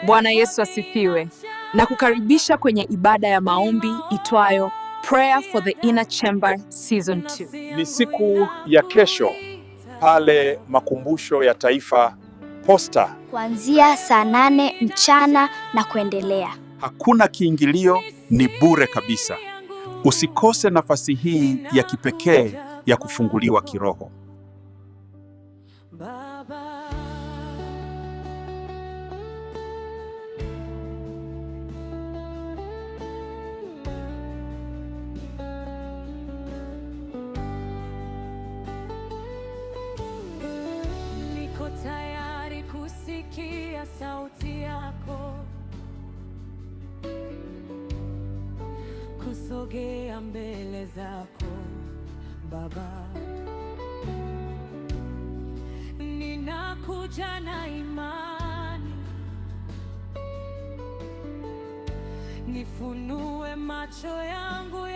Bwana Yesu asifiwe. Na kukaribisha kwenye ibada ya maombi itwayo Prayer for the Inner Chamber Season 2. Ni siku ya kesho pale makumbusho ya taifa Posta, kuanzia saa 8 mchana na kuendelea. Hakuna kiingilio, ni bure kabisa. Usikose nafasi hii ya kipekee ya kufunguliwa kiroho. Niko tayari kusikia sauti yako, kusogea mbele zako Baba. Ninakuja na imani, nifunue macho yangu ya